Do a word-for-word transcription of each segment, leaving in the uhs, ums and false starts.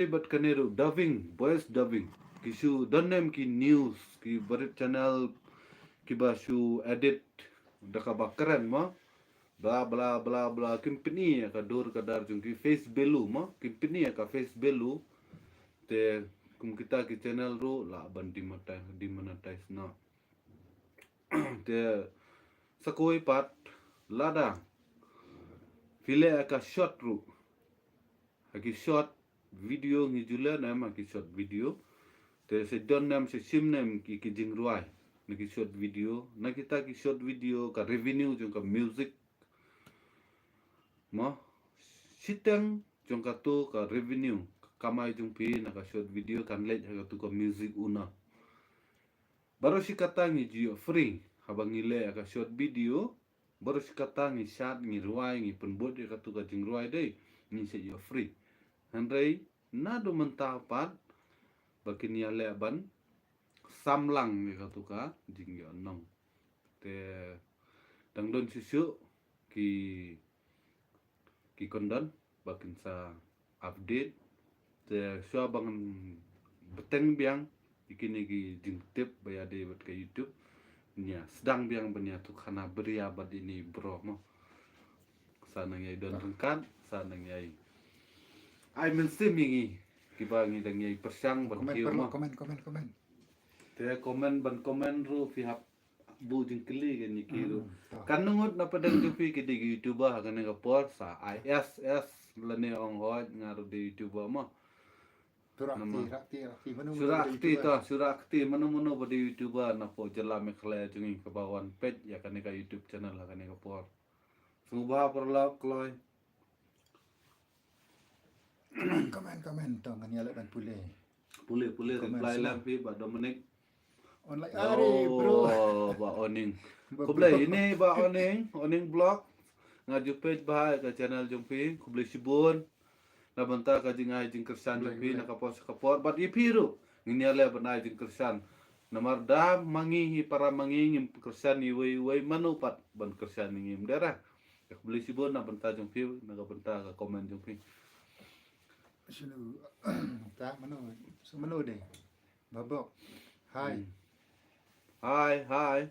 Te bad kane ruh dubbing, voice dubbing. Ki shu don nem ki news, ki barit channel, ki ba shu edit da kaba kren mo. Bla bla bla bla, kim pyni ïa ka dur ka dar jong ki, face value mo, kim pyni ïa ka face value. Te kum kita ki channel ruh lah ban demonetize, demonetize noh. Te sa kawei pat, lada phi leh ïa ka short ruh, ha ki short video ngi ju leh nem ha ki short video. Te sa don nem, sa shim nem ki, ki jingrwai na ki short video, na kita ki short video ka revenue jong ka music mo, shiteng jong katu ka revenue, ka kamai jong phi na ka short video kan leit ha katu ka music u na. Baroh shi katta ngi ju ïoh free haba ngi leh ïa ka short video. Baroh shi katta ngi shad, ngi rwai, ngi pynbud ïa katu ka jingrwai dei, ngi sa ïoh free. Hynrei naduh mynta pat ba kin ïaleh ban samlang ïa katu ka jingïohnong. Te dang don shuh shuh ki, ki kyndon ba kin sa update. Te shuwa ba ngan bteng biang ïa kine ki jingtip ba ïadei bad ka YouTube, ngi ïa sdang biang ban ïathuh khana bria bad ine i bro mo. Sa nang ïai don ryngkat, sa nang ïai ai mynsiem ïa ngi kiba ngi dang ïai pyrshang ban kiew mo. Comment, comment, comment, comment. Te comment, ban comment ruh phi hap buh jingkylli kane ki ruh. Hmm, to. Katno ngut na pdeng jong phi ki dei ki YouTuber ha kane ka por, sa I S S lane ong hooid nga ruh dei YouTuber mo. Shu rah kti, rah kti, rah kti, mano mano ba dei YouTuber. Shu rah kti to, shu rah kti mano mano ba dei YouTuber na poh jylla Meghalaya jong ngi kaba wan peit ïa kane ka YouTube channel ha kane ka por. Sngewbha paralok kloi. Comment, comment, comment to ngan ïaleh ban pule. Pule, pule, comment reply lang phi Bah Dominic. Online are, bro. Oh, Bah Oning. Khublei ine Bah Oning, Oning Vlog. Nga ju peit bha ïa ka channel jong phi. Khublei shibun na bynta ka jingai jingkyrshan jong phi na ka por sha ka por. Bad ïa phi ruh ngin ïaleh ban ai jingkyrshan. Namar da ma ngi hi para ma ngi ngim kyrshan iwei iwei, mano pat ban kyrshan ïa ngi, ym dei re. Khublei shibun na bynta jong phi, na ka bynta ka comment jong phi. Shu ta mano, sa mano dei. Babok. Hai. Hmm. Hai, hai.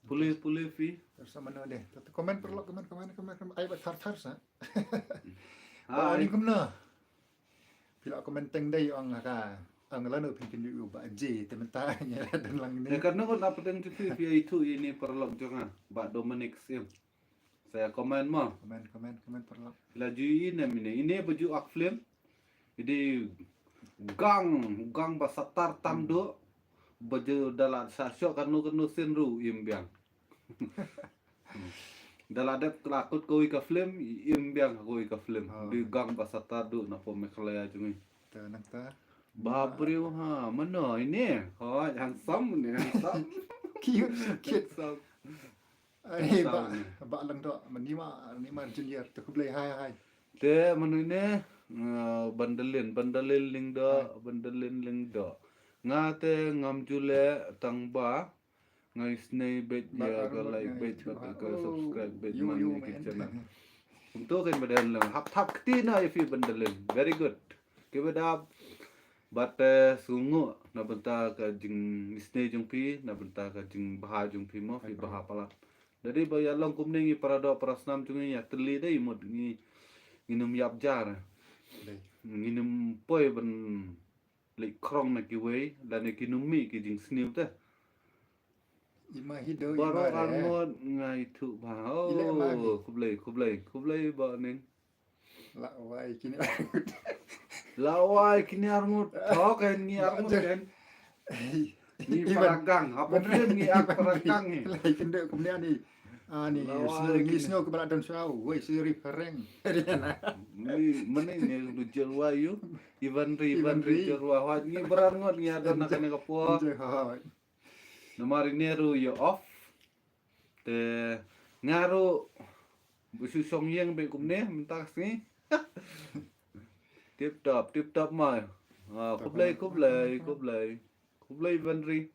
Pule, pule phi. Sa mano dei. Ta comment paralok, comment, comment, comment, comment. Ai ba thar thar sa. Hai. Ba ni kumno. Phi la comment teng dei ong ha ka, ong lano phi kynduh u Bah J, te mynta ngi la don lang ne. Te katno ngut na pdeng jong phi phi ïathuh ïa ine paralok jong nga, Bah Dominic Syiem. Sa ïa comment mo. Comment, comment, comment paralok. Phi la ju ïohi ne em ine, ine ba ju ak film. I dei gang, gang ba satar tam duh. Ba ju da la sa shoh kano kano scene ruh im biang. Da la dep la kut kawei ka film, im biang kawei ka film. Oh. Dei gang ba satar duh na poh Meghalaya jong ngi. Te nangta. Ba briew ha, mano ine? Hooid, handsome ne, handsome. Cute, cute. Handsome. Ai, ba, ba lang doh, ma Nima, Nima Junior, te khublei, hai, hai. Te mano ine, eh, Bandalin, Bandalin Lyngdoh, Bandalin Lyngdoh. Nga te ngam ju leh tang ba nga isynei beit ïa ka like beit bad ka subscribe beit man ïa ki channel. Kumto kein ba dei lang, hap hap kti na ïa phi Bandalin. Very good. Keep it up. Bad, eh, sngewnguh na bynta ka jingisynei jong phi, na bynta ka jingbha jong phi mo, phi bha palat. Da dei ba ïa long kumne ngi para doh para snam jong ngi ïa tylli dei mut ngi, ngin ym ïap jar. Ngi nym poi ban leit krong na kiwei lane kin ym mih ki jingsniew te. Ima hido ima re. Baroh arngut nga ithuh bha. Oh, khublei, khublei, khublei Bah Ning. La wai kine arngut. La wai kine arngut. Tho kein ngi arngut kein. Ngi para gang, hapoh film ngi ak para gang ngi. Lai kynduh kumne ani. Ani, ngi sngew kaba la don shuwa, wei, shu ri phareng. Mane ngi du jyrwa ïu, Ivan ri, Ivan ri jyrwa, hooid ngi baroh arngut ngi ïa don na kane ka por. Namar ine ruh ïa off. Te nga ruh ba shu shong ïeng beit kumne mynta ka sngi. Tip top, tip top ma. Ah, khublei, khublei, khublei. Khublei Ivan ri.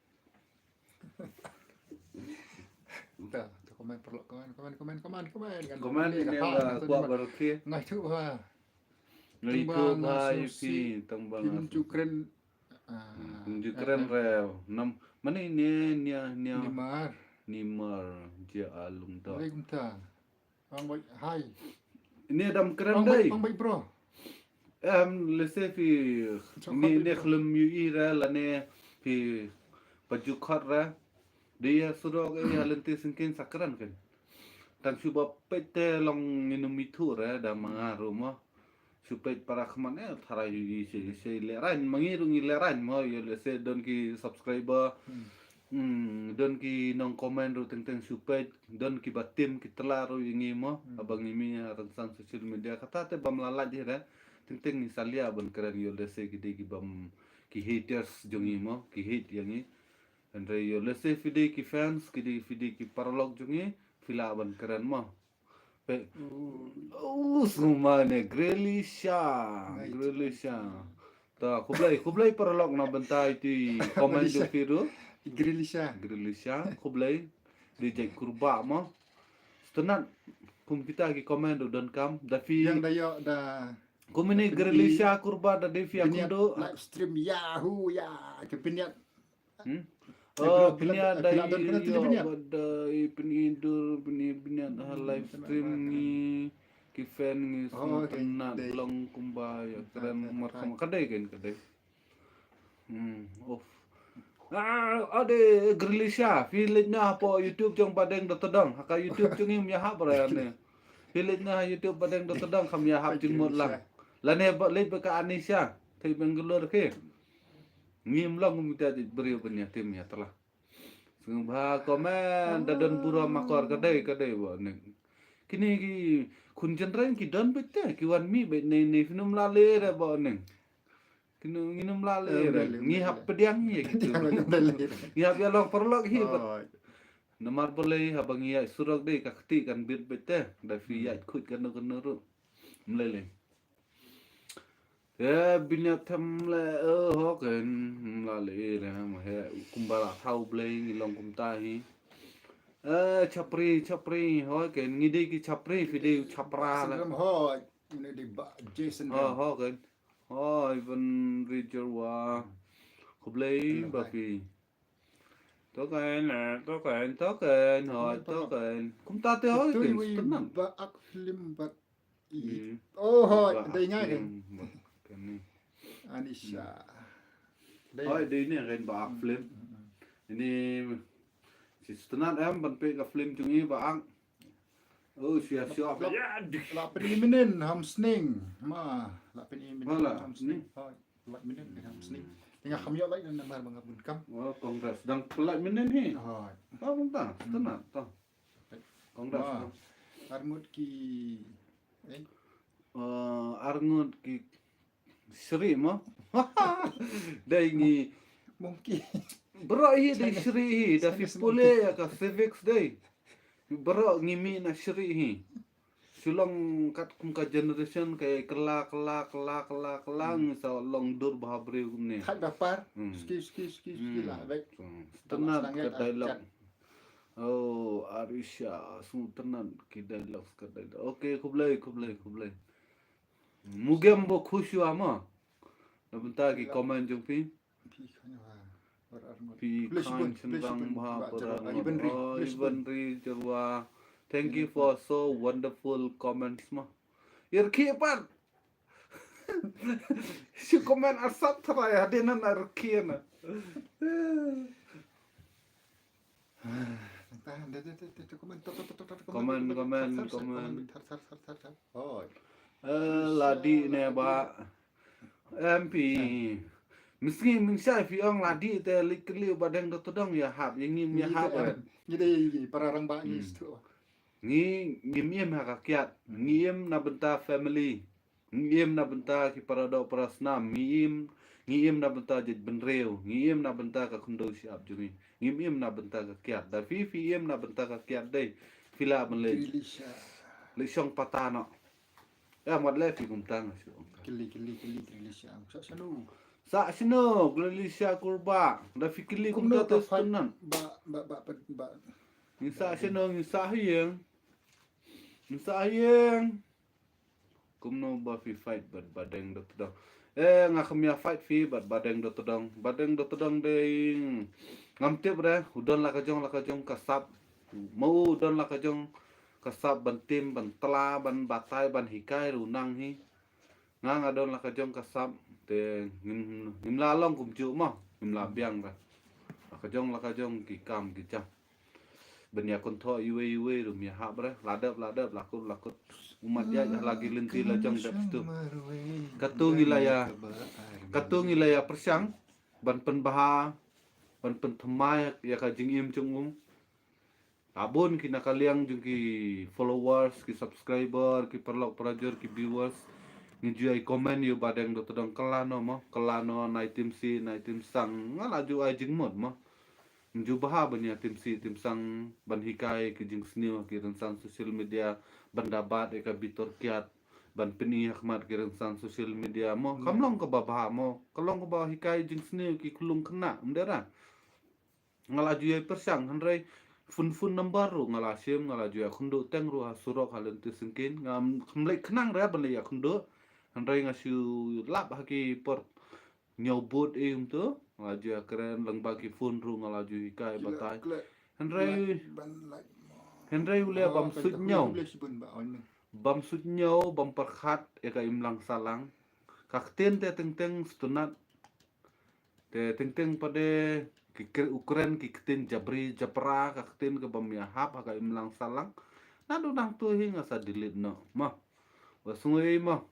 Ta, ta comment paralok, comment, comment, comment, comment, comment. Comment ine la kwah baroh ki. Nga ithuh bha. Ngi tang ba khublei nga sngewsih phi, tang ba phim nga ju sngewsih kren. Ah, phim ju eh, kren eh. Re. Nam, mane ne, nia, nia. Nimar. Nimar, je alung to. Alaikum ta. Pang bai, hai. Nia dam kren dei. Pang bai, pang bai, bro. Em, lehse phi, ni, ni khlem ïohi re lane phi ba ju khot re. Dei ïa surok ïa lynti syngkien sa kren ken. Tang shu ba peit te long ngin ym ithuh re da ma nga ruh mo. Shu peit para khmat eh tharai ïohi se, se lehraiñ ma ngi ruh ngi lehraiñ mo ïa lehse don ki subscriber. Hmm, don ki nong comment ruh teng teng shu peit, don ki ba tim ki tla ruh ïa ngi mo. Hmm. Haba ngi mih ha rynsan social media kata te bym lah lait hi re. Teng teng ngi salia ban kren ïa lehse ki dei ki bym ki haters jong ngi mo, ki hate ïa ngi. Hynrei ïa lehse phi dei ki fans, ki dei phi dei ki paralok jong ngi, phi lah ban kren mo. Pe. Oh, sngewma ne Grelisha. Grelisha. Ta khublei, khublei paralok na bynta iti comment jong phi ruh. Grelisha. Grelisha, khublei. Di jait kurba mo. Stunat kum kita ki comment ruh don kam. Da phi. Yang da yo da. Kum ini Grelisha kurba da dei phi akun do. Live stream Yahoo ya. Ke pynïat. Hmm? Oh, pynïat da i yo, da i pynïat dur, pynïat, pynïat ha live stream ngi, ki fan ngi sngewtynnat long kumba ïa kren mar kumba ka dei ken ka dei. Hmm, of. Ah, ade Grelisha, phi leit na hapoh YouTube jong Badeng da Todong, ha ka YouTube jong ngi ym ïahap re ne. Phi leit na YouTube Badeng da Todong kam ïahap jingmut lang. Lane ba leit ba ka Anisha, thei Bangalore ke. Ngim long kum kita jait briew ban ïa tim ïa tla. Sngewbha comment da don burom akor ka dei ka dei ba ning. Kine ki khun jynreng ki don beit te ki wan mih beit nei nei phin ym lah leh re ba ning. Kine ngin ym lah leh re. Ngi hap pdiang ïa ki. Ngi hap ïa long paralok hi ba. Namar balei haba ngi ïaid surok dei ka kti kan bit beit te da phi ïaid khuid kano kano ruh. Ym lei lei. Te bniat them le, eh, ho ken, ym lah leh re mo he, kumba la thaw Blei ngi long kumta hi. Eh, Chapri, Chapri, ho ken, ngi dei ki Chapri, phi dei u Chapra la. Instagram ho, ngi dei ba Jason. Ho, ho ken. Ho, Ivan Rijal wa. Khublei ba phi. To ken, eh, to ken, to ken, ho, to ken. Kumta te ho ken, stunat. Ba ak film ba I. Hmm. Oh, hoi, ba dei nga film, kan. Ba kane. Anisha. Hmm. Dei. Hoi, dei ne kan ba ak film. Hmm, hmm, hmm. Ini si stunat em ban peit ka film jong i ba ak. Oh, sia sia. Lap, lap, lap pynminen ham sning. Ma, lap pynminen ham sning. Hoi. Lait mynnin ka ham sning. Te nga kham ïoh lait namar ba nga bun kam. Oh, congrats. Dang lait mynnin hi. Hoi. Ta bun ta, stunat ta. Congrats. Arngut ki, eh? Eh, arngut ki shri mo. Dei ngi. Monkey. Bro hi dei shri hi, da phi pule ïa ka civics dei. Bro ngi mih na shri hi. Shu long kat kum ka generation ka kylla, kylla, kylla, kylla, kylla, hmm, ngi sa long dur bha briew kumne. Khat ba par, hmm, suki, suki, suki, suki, hmm, la bek. Hmm. Stunat ka dialogue. Oh, Arisha, sngewtynnat ki dialogue ka dialogue. Okay, khublei, khublei, khublei. Mugem bo khush ïa ma. Na bynta ki comment jong phi. Phi khan chynrang bha para. Ivan Ri Jarwa. Thank you for so wonderful comments ma. Irki pat. Shi comment asap tharai hadien na irki na. Comment, comment, comment. Oh. Eh, ladi ne ba. M P. Misngi mingsha phi ong ladi te leit kylli u Badeng da Todong ïa hap, ïa ngim ïa hap. Ngi dei para rangbah ngi stu. Ngi ngim im ha ka kiad. Ngi im na bynta family. Ngi im na bynta ki para doh para snam. Ngi im, ngi im na bynta jait bynriew. Ngi im na bynta ka khyndew shyiap jong ngi. Ngim im na bynta ka kiad. Da phi phi im na bynta ka kiad dei. Phi lah ban leit. Leit shong pata noh. Ïa, mat leh phi kumta nga shu ong. Kylli, kylli, kylli, kylli sha. Sa shano? Sa shano, kylli sha kurba. Da phi kylli kumta te stunat. Ba, ba, ba, ba, ba. Ngi sa shano, ngi sa ha ïing. Ngi sa ha ïing. Kumno ba phi fight bad Badeng Dotdong? Eh, nga kham ïa fight phi bad Badeng Dotdong. Badeng Dotdong dei, ngam tip re, u don la ka jong, la ka jong ka sap. Mo u don la ka jong ka sap ban tim, ban tla, ban batai, ban hikai ruh nang hi. Nga nga don la ka jong ka sap, te ngim, ngim la long kumjuh mo, ngim la biang re. La ka jong, la ka jong ki kam ki jam. Ban ïa kynthoh iwei iwei ruh ym ïahap re, la dep, la dep, la kut, la kut. Umat ïa la ki lynti la jong dep stu. Katu ngi la ïa, katu ngi la ïa pyrshang ban pynbha, ban pynthymmai ïa ka jingim jong u. La bun ki na ka liang jong ki followers, ki subscriber, ki paralok parajor, ki viewers. Ngi ju ai comment ïa u Badeng Dotdong, kylla no mo, kylla no, nai tim sih, nai tim sang. Nga la ju ai jingmut mo. Ngi ju bha ban ïa tim sih tim sang, ban hikai ki jingsniew ha ki rynsan social media, ban da bat ïa ka bitor kiad, ban pyni ha khmat ki rynsan social media mo. Kam long kaba bha mo, ka long kaba hikai jingsniew ki khyllung khynnah, ym dei re? Nga la ju ïa pyrshang, hynrei phone, phone number ruh nga la shim, nga la ju ïa khynduh teng ruh ha surok ha lynti syngkien, ngam, kham leit khnang re ban leit ïa khynduh. Hynrei nga shu lap ha ki por ñiew bud ïa um tu, nga la ju ïa kren, lyngba ki phone ruh nga la ju hikai batai. Hynrei, hynrei u leh bam suit ñiew. Bam suit ñiew, bam pyrkhat ïa ka imlang sahlang. Ka ktien te teng teng stunat. Te teng teng pat de ki kre-, u kren ki ktien jabri, japra, ka ktien kaba ym ïahap ha ka imlang sahlang. Naduh nangtu hi nga sa delete noh. Mo. Wat sngew ei mo.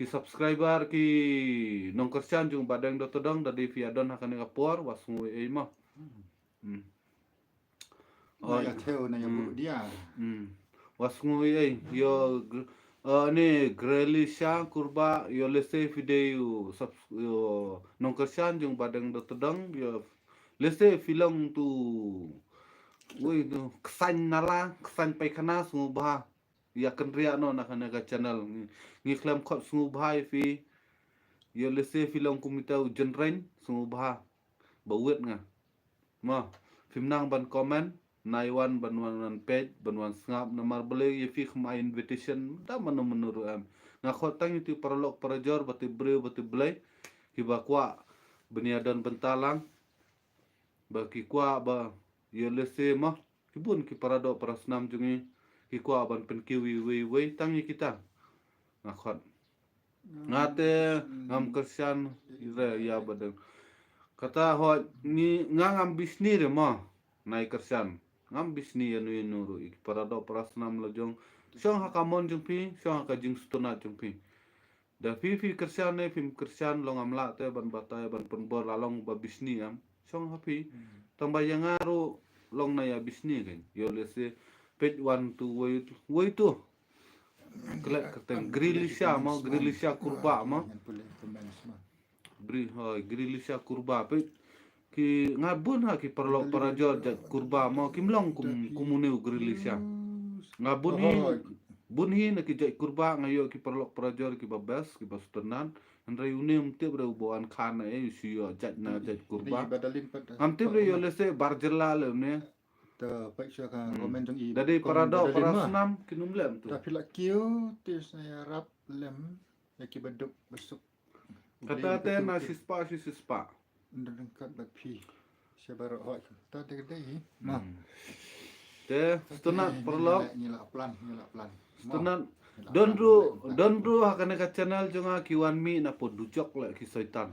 Ki subscriber, ki nongkyrshan jong Badeng Dotdong, da dei phi ïa don ha kane ka por, wat sngew ei mo. Hmm. Hmm. Wat sngew ei, ïa, gr-, eh, ne, Grelisha Kurbah, ïa lehse phi dei u subs-, ïa nongkyrshan jong Badeng Dotdong, ïa lehse phi long tu, wei tu, ksain nala, ksain paikhana, sngewbha ïa kynriah noh na kane ka channel. Ngi, ngi khlem khot sngewbha ïa phi. Ïa lehse phi long kum ita u jynrein, sngewbha ba wit nga. Mo, phim nang ban comment, nai wan ban wan, wan peit, ban wan sngap, namar balei ïa phi kham ai invitation da mano mano ruh em. Nga khot tang ïa tu paralok parajor, ba tu briew, ba tu blei, kiba kwah ban ïa don bynta lang, ba ki kwah ba ïa lehse mo, ki bun ki paradoh parasnam jong ngi, ki kwah ban pynkiew iwei iwei, tang ïa kita. Nga khot. Nga te ngam kyrshan re ïa Badeng. Kata hooid ngi, nga ngam bishni re mo. Nai kyrshan. Ngam bishni ïa nu ïa nu ruh, ïa ki paradoh parasnam la jong. Shong ha ka mon jong phi, shong ha ka jingstunat jong phi. Da phi phi kyrshan ne phim kyrshan, long ngam lah te ban batai ban pynbor, la long ba bishni em. Shong ha phi. Tang ba ïa nga ruh long na ïa bishni kein. Ïa lehse peit wan tu wei tu, wei tu. Klet kyrteng Grelisha mo, Grelisha Kurbah mo. Bri, hooid, Grelisha Kurbah. Peit ki, nga bun ha ki paralok parajor jait Kurbah mo, kim long kum, kum une u Grelisha. Nga bun hi, bun hi na ki jait Kurbah, nga ïoh ki paralok parajor kiba best, kiba stunat. Hynrei une ym tip re u ba wan khan na ei, u shu ïoh jait na jait Kurbah. Ngam tip re ïoh lehse bar jylla le une. Te peit sha ka comment jong i. Da dei paradoh parasnam kin ym lem tu. Da phi la kiew te sna ïarap lem ïa kiba duk ba suk. Kata te na shispah shi shispah. Ynda ryngkat bad phi. Sha baroh hoi. Ta dei dei hi. Ma. Te stunat paralok. Ngi la plan, ngi la plan. Stunat. Don ruh, don ruh ha kane ka channel jong nga ki wan mih na pud dujok le ki soitan.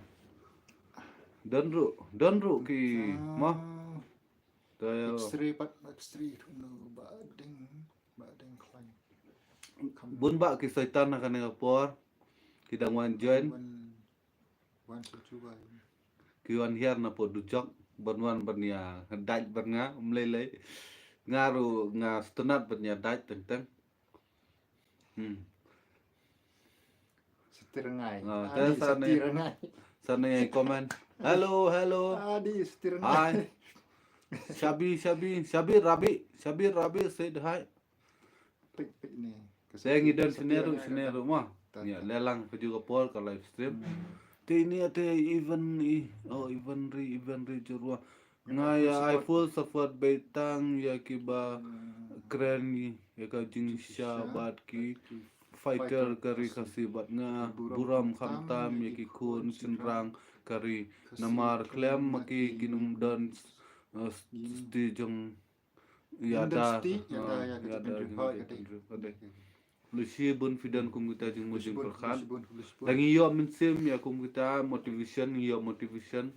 Don ruh, don ruh ki ma. X-ray pat, X-ray tu no ba ding, ba ding khlaiñ. Bun ba ki soitan ha kane ka por ki dang wan join. Wan, wan sa cuba. Ki wan hiar na pud dujok ban wan ban ïa dait ban nga, ym lei lei. Nga ruh nga stunat ban ïa dait teng teng. Hmm. Siti Rngai. Ah, adi, te sane, siti Rngai. Sane comment. Hello, hello. Adi, siti Rngai. Hi. Shabi, Shabi, Shabi Rabi, Shabi Rabi said hi. Pik, pik ni. Te ngi don sene ruh, sene ruh ma. Ïa, lelang ka ju ka por ka live stream. Hmm. Te ini ate even i, oh, even ri, even ri jurwa. Nga ïa ai full support beit tang ïa kiba kren ïa ka jingshisha bad ki fighter ka ri Khasi bad nga burom khamtam ïa ki khun shynrang ka ri. Namar khlem ma ki kin ym don, eh, sti jong ïada, ïada, ïada jong ka ri. Lehse bun phi don kum kita jingmut jingpyrkhat. Da ngi ïoh mynsiem ïa kum kita motivation, ngi ïoh motivation.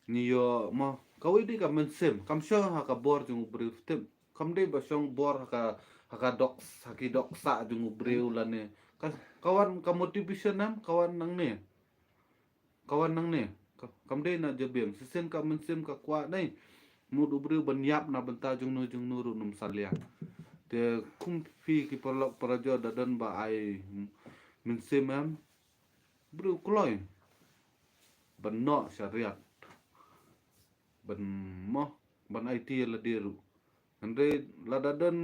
Ngi ïoh mo kawei de ka mynsiem kam shong ha ka bor jong u briew, tip. Kam dei ba shong bor ha ka, ha ka dok, ha ki dohsah jong u briew lane. Ka, ka wan ka motivation nam, ka wan nangne. Ka wan nangne. Ka, kam dei na jabieng. Shisien ka mynsiem ka kwah dei. Mut u briew ban ïap na bynta jongno jongno ruh nym salia. Te kum phi ki paralok parajor da don ba ai mynsiem em. Briew kloi. Ban noh sha riat. Ban mo, ban aiti ïa lade ruh. Hynrei lada don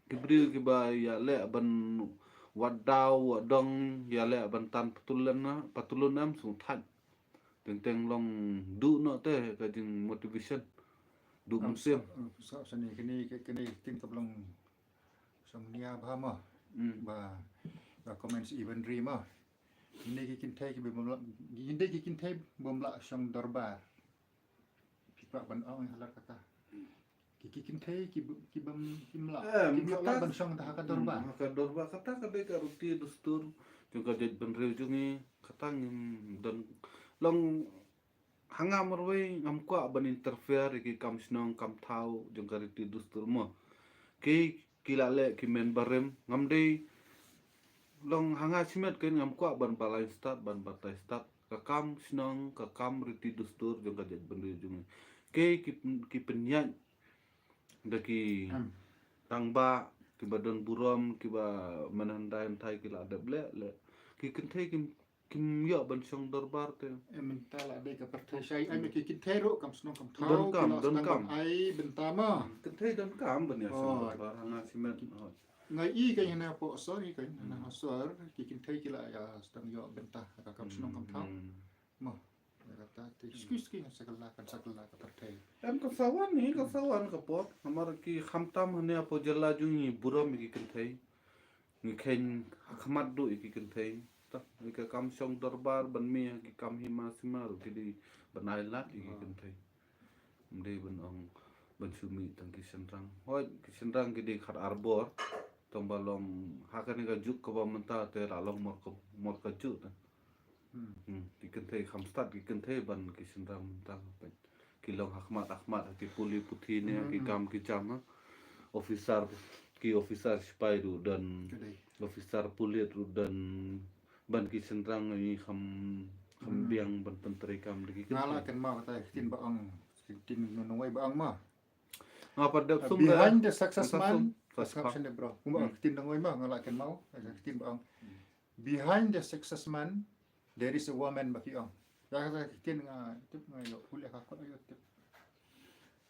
ki briew kiba ïaleh ban wad daw, wad dong, ïaleh ban tan patulun na, patulun em sngewthait. Teng teng long duh noh te ka jingmotivation. Duh mynsiem. Sa, sa, sa ni kini, kini ktien ka ba long shong nia bha mo. Ba, ba comment even ri mo. Kini ki kynthei ki bym lah, kini ki kynthei bym lah shong dorbar. Phi kwah ban ong ïa lade kata. Ki, ki kynthei ki, ki bym, kim lah, kim lah ban shong ha ka dorbar. Ha ka dorbar kata ka dei ka riti dustur jong ka jaitbynriew jong ngi, kata ngim don. Long ha nga marwei ngam kwah ban interfere ïa ki kam shnong kam thaw jong ka riti dustur mo. Ki, ki la leh ki myn barim, ngam dei. Long ha nga shimet kein ngam kwah ban balai stad, ban batai stad. Ka kam shnong, ka kam riti dustur jong ka jaitbynriew jong ngi. Ki, ki, ki pynïaid da ki tang ba kiba don burom, kiba mynhyndai hynthai ki la dep leh, leh. Ki kynthei kim, kim ïoh ban shong dorbar te. Em, mynta la dei ka pyrthei shai, ai me ki kynthei ruh kam shnong kam thaw, donkam, donkam. Ai bynta ma. Kynthei donkam ban ïa shong dorbar ha nga shimet. Nga i ka hana po sor, i ka hana sor, ki kynthei ki la ïa sdang ïoh bynta ka kam shnong kam thaw. Mo. Ïa kata te excuse ki sa kylla kan sa kylla ka pyrthei. Em ka sa wan ni, ka sa wan ka por. Namar ki khamtam hane hapoh jylla jong ngi burom ïa ki kynthei. Ngi kheiñ ha khmat duh ïa ki kynthei. Ta ïa ka kam shong dorbar ban mih ha ki kam hima sima ruh ki dei ban ai lad ïa ki kynthei. Ym dei ban ong ban shu mih tang ki shynrang. Hooid ki shynrang ki dei khat ar bor. Tang ba long ha kane ka juk kaba mynta te la long mor ka, mor ka juk te. Hmm, ki kynthei kham stad ki kynthei ban ki shynrang mynta. Ki long ha khmat ha khmat ha ki pule puthi ne ki kam ki jam ha. Officer, ki officer sipai ruh don. Officer pulit ruh don. Ban ki shynrang ngi kham, kham biang ban pyntreikam da ki kynthei. Nga la kynmaw kata ka ktien ba ong, ktien nongwei ba ong ma. Nga pat dep sum behind the success man, sngap shane bro. Kumba ong ktien nongwei ma nga la kynmaw ka ktien ba ong. Behind the success man, there is a woman ba ki ong. Ka kata ka ktien nga tip nga ïoh pule ka kot ïoh tip.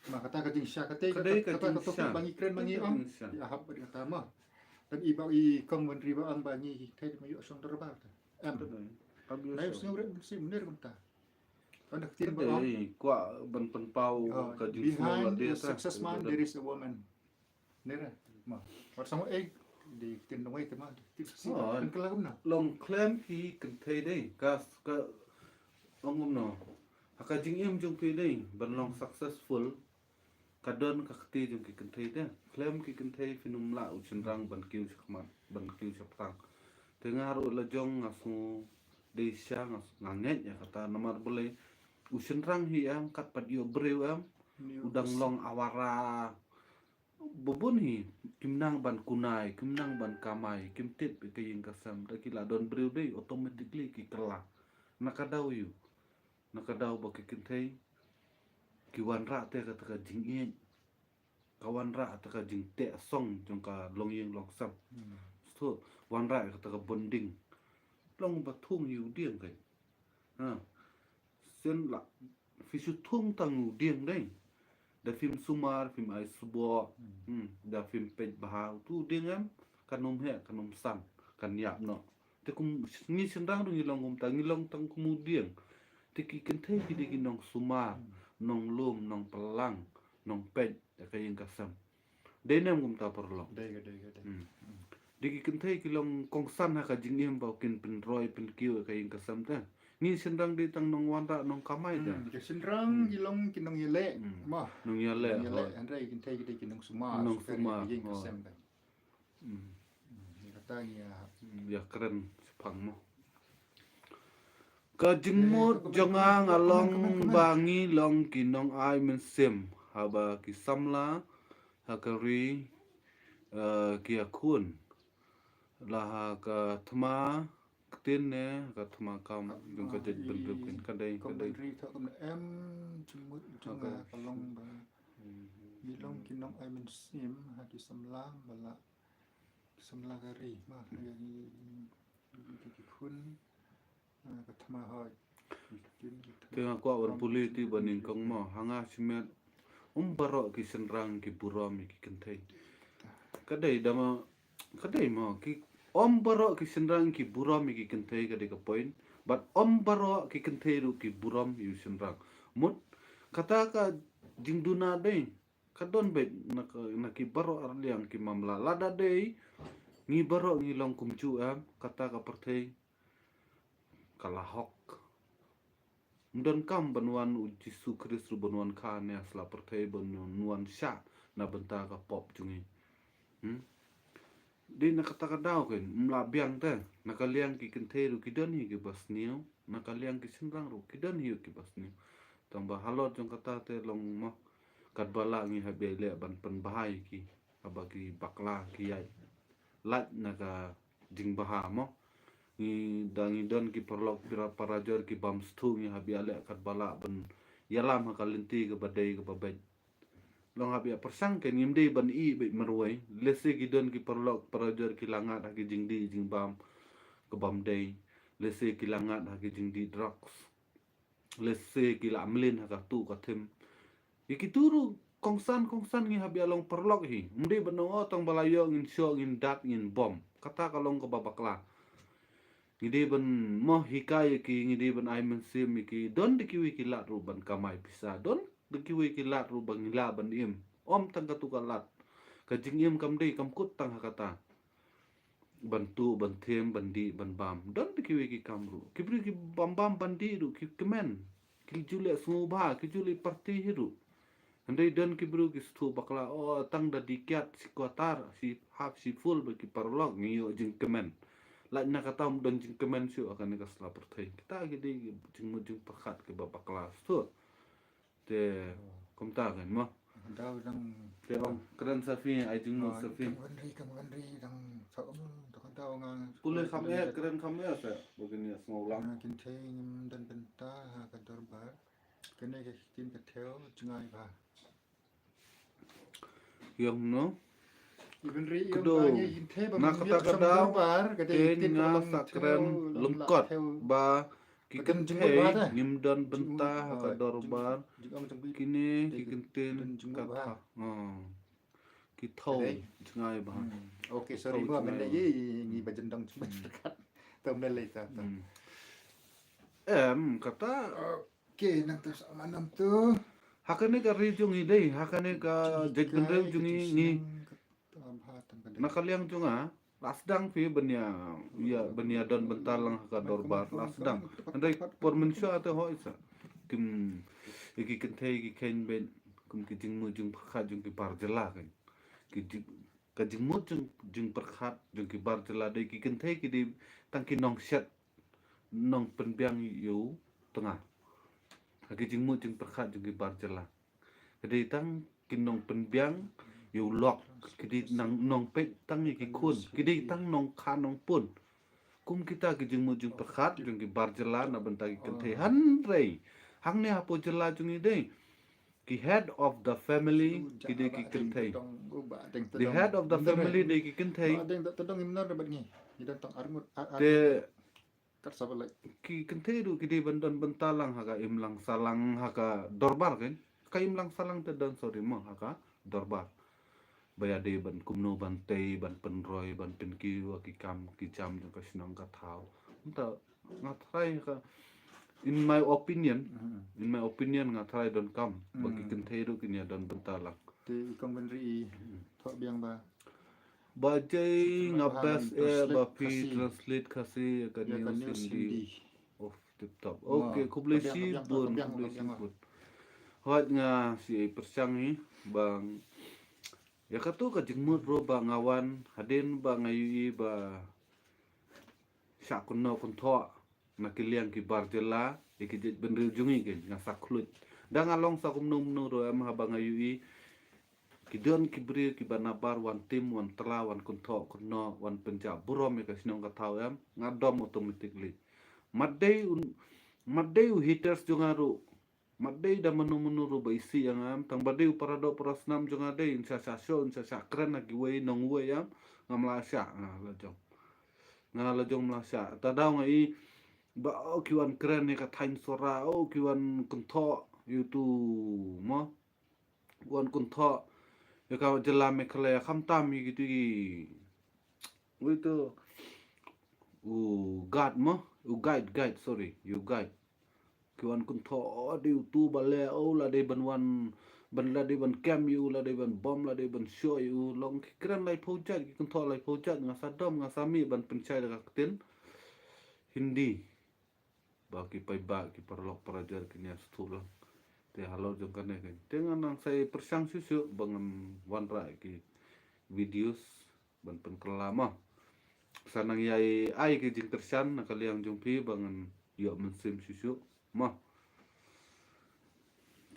Ma kata ka jingshisha kata ka, kata ka topic ba ngi kren ba ngi ong. Ïa hap ba kata ma. Tang i ba i kong Myntri ba ong ba ngi thei ma ïoh shong dorbar ta. Em. Nai sngewrit si mynner mynta. Kan da ktien ba ong. Kwah ban pynpaw ka jingsngew la de ta. Success man, there is a woman. Nera, ma. Wat sama eh di ktien dong ai tema. Ktien si kan kala kumna. Long khlem ki kynthei dei. Ka, ka ong kumno. Ha ka jingim jong phi dei ban long successful. Ka don ka kti jong ki kynthei dei. Khlem ki kynthei phin ym lah u shynrang ban kiew shakhmat, ban kiew shaphrang. Te nga ruh la jong nga sngew dei sha nga, nga ngeit ïa kata namar balei u shynrang hi em kat pat ïoh briew em. U dang long awara. Ba bun hi, kim nang ban kunai, kim nang ban kamai, kim tip ïa ka ïing ka sem, da ki la don briew dei, automatically ki kylla. Na ka daw ïu, na ka daw ba ki kynthei, ki wanrah te kata ka jingïeit, ka wanrah te ka jingteh song jong ka longïing longsem. Sto wanrah kata ka bonding. Long ba thung ïa u dieng kai. Ha. Sien la phi shu thung tang u dieng dei. Da phim sumar, phim ai sboh. Hmm. Da phim peit bha. Tu u dieng em kan ym heh, kan ym san, kan ïap noh. Te kum ngi shynrang ruh ngi long kumta, ngi long tang kum u dieng. Te ki kynthei ki dei ki nongsumar, nonglum, nongpynlang, nongpeit ïa ka ïing ka sem. Dei ne em kumta paralok? Dei ka, dei ka, dei. Hmm. Dei ki kynthei ki long kongsan ha ka jingim ba kin pynroi pynkiew ïa ka ïing ka sem te. Ngi shynrang dei tang nongwanrah nongkamai te. Hmm, ki shynrang ki long ki nongïaleh. Hmm. Mo. Nongïaleh, hooid. Hynrei ki kynthei ki dei ki nongsumar. Nongsumar, hooid. Ïing ka sem te. Hmm. Hmm, ïa kata ngi ïa. Hmm, ïa kren shaphang mo. Ka jingmut jong nga nga long ba ngi long ki nongai mynsiem haba ki samla ha ka ri, eh, ki ïakhun la ha ka thma ktien ne ha ka thma kam jong ka jaitbynriew kin ka dei, ka dei. Ka dei. Ka long ba ngi long ki nongai mynsiem ha ki samla ba la, ki samla ka ri ma ha ki, ki, ki khun. Te nga kwah ban pule te ba nyngkong mo, ha nga shimet, ym baroh ki shynrang ki burom ïa ki kynthei. Ka dei da ma, ka dei mo, ki, ym baroh ki shynrang ki burom ïa ki kynthei, ka dei ka point. Bad ym baroh ki kynthei ruh ki burom ïa u shynrang. Mut kata ka jingduna dei ka don beit na ka, na ki baroh arliang ki mamla. Lada dei ngi baroh ngi long kumjuh em, kata ka pyrthei ka la hok. Ym donkam ban wan u Jisu Khrist ruh ban wan kha ne ha sla pyrthei ban wan shah na bynta ka pop jong ngi. Hmm? Dei na kata ka daw kein, ym lah biang te, na ka liang ki kynthei ruh ki don hi kiba sniew, na ka liang ki shynrang ruh ki don hi kiba sniew. Tang ba halor jong kata te long mo, katba lah ngi hap ïaleh ban pynbha ïa ki, haba ki bakla ki ïaid lait na ka jingbha mo. Ngi da ngi don ki paralok para, parajor ki bam sngewthuh ngi hap ïaleh katba lah ban ïalam ha ka lynti kaba dei kaba beit. Long hap ïa pyrshang kein, ngim dei ban ïeh beit marwei. Lehse ki don ki paralok parajor ki la ngat ha ki jingdih jingbam ka bym dei. Lehse ki la ngat ha ki jingdih drugs. Lehse ki la mlien ha katu ka thim. Ïa kitu ruh kongsan kongsan ngi hap ïa long paralok hi. Ym dei ban ong o tang ba la ïoh ngin shoh ngin dat ngin bom. Kata ka long kaba bakla. Ngi dei ban mo hikai ïa ki, ngi dei ban ai mynsiem ïa ki. Don da kiwei ki lad ruh ban kamai pisa. Don da kiwei ki lad ruh ba ngi lah ban im. Ym tang katu ka lad. Ka jingim kam dei kam kut tang ha kata. Ban tuh, ban them, ban dih, ban bam. Don da kiwei ki kam ruh. Ki briew ki bam bam ban dih ruh ki kmen. Ki ju leh sngewbha, ki ju leh party hi ruh. Hynrei don ki briew ki sngewthuh bakla, o tang da dih kiad shi quarter, shi half, shi full ba ki paralok ngi ïoh jingkmen. Lait na kata ym don jingkmen shuh ha kane ka sla pyrthei. Kita ki dei ki jingmut jingpyrkhat kiba bakla shuh. Te kumta kein mo. Daw dang. Te ong kren sa phi, ai jingmut sa phi. Kam wanri, kam wanri dang sa um to ka daw nga. Pule kham eh, kren kham eh sa. Ba kin ïa sngew lang. Nga kynthei ngim don bynta ha ka dorbar. Kane ka ktien ka thew jngai bha. Ïong no. Kdo na kata ka daw te nga sa kren lyngkot ba ki kynthei ngim don bynta ha ka dorbar. Kine ki kyntien ka tha, ki thaw jngai bha. Okay, sorry mo, men lei ngi ba jendong jngai. Em kata. Ke nang tu sa manam tu. Ha kane ka ri jong ngi dei, ha kane ka jaitbynriew jong ngi, ngi na ka liang jong nga la sdang phi ban ïa, ïa ban ïa don bynta lang ha ka dorbar, la sdang. Hynrei por mynshuwa te hooid sa kim, ïa ki kynthei ki kheiñ beit kum ki jingmut jingpyrkhat jong ki bar jylla kein. Ki jing, ka jingmut jing, jingpyrkhat jong ki bar jylla dei ki kynthei ki dei tang ki nongshet nongpynbiang ïa u tnga. Ha ki jingmut jingpyrkhat jong ki bar jylla. Ki dei tang ki nongpynbiang ïa u lok, ki dei nang nongpeit tang ïa ki khun, ki dei tang nongkha nongpun. Kum kita ki jingmut jingpyrkhat jong ki bar jylla na bynta ki kynthei. Hynrei hangne hapoh jylla jong ngi dei ki head of the family ki dei ki kynthei. The head of the family dei ki kynthei. Te ki kynthei ruh ki dei ban don bynta lang ha ka imlang sahlang ha ka dorbar kein. Ka imlang sahlang te don, sorry mo, ha ka dorbar. Ba ïa dei ban kumno ban tei, ban pynroi, ban pynkiew ïa ki kam ki jam jong ka shnong ka thaw. Mynta nga tharai ha ka, in my opinion, in my opinion nga tharai donkam ba ki kynthei ruh kin ïa don bynta lang. Te i kong Bynriew i thoh biang ba Ba Jay, nga best eh ba phi translate Khasi ïa ka news Hindi. Of tip top. Okay, khublei shibun, khublei shibun. Hooid, nga shu pyrshang hi ba ïa katu ka jingmut ruh ba nga wan hadien ba nga ïohi ba shah kynnoh kynthoh na ki liang ki bar jylla ïa ki jaitbynriew jong ngi, ki nga sa khluit. Da nga long sa kumno kumno ruh em, haba nga ïohi ki don ki briew kiba nabar wan tim, wan tla, wan kynthoh kynnoh, wan pynjah burom ïa ka shnong ka thaw em, nga dom automatically. Mat dei u, mat dei u haters jong nga ruh, mat dei da mano mano ruh ba isih ïa nga em, tang ba dei u paradoh parasnam jong nga dei, un shah shah shoh, un shah shah kren ha kiwei nongwei em, ngam lah shah, nga la jong. Nga la jong, ngam lah shah. Ta daw nga i ba, oh, ki wan kren ïa ka thaiñ Sohra, oh, ki wan kynthoh ïa utu mo, wan kynthoh ïa ka jylla Meghalaya, khamtam ïa kitu ki, wei tu, u guide mo, u guide, guide, sorry, u guide. Ki wan kynthoh, oh, dei utu ba leh, oh, la dei ban wan, ban, la dei ban kem ïa u, la dei ban bom, la dei ban shoh ïa u. Long ki kren laiphew jait, ki kynthoh laiphew jait, nga sa dom, nga sa mih ban pynshai da ka ktien Hindi. Ba ki paidbah, ki paralok parajor kin ïa sngewthuh lang. Te halor jong kane kan, te ngan nang sa pyrshang shuh shuh ba ngan wanrah ki videos ban pynkylla mo. Sa nang ïai ai ki jingkyrshan na ka liang jong phi ba ngan ïoh mynsiem shuh shuh mo.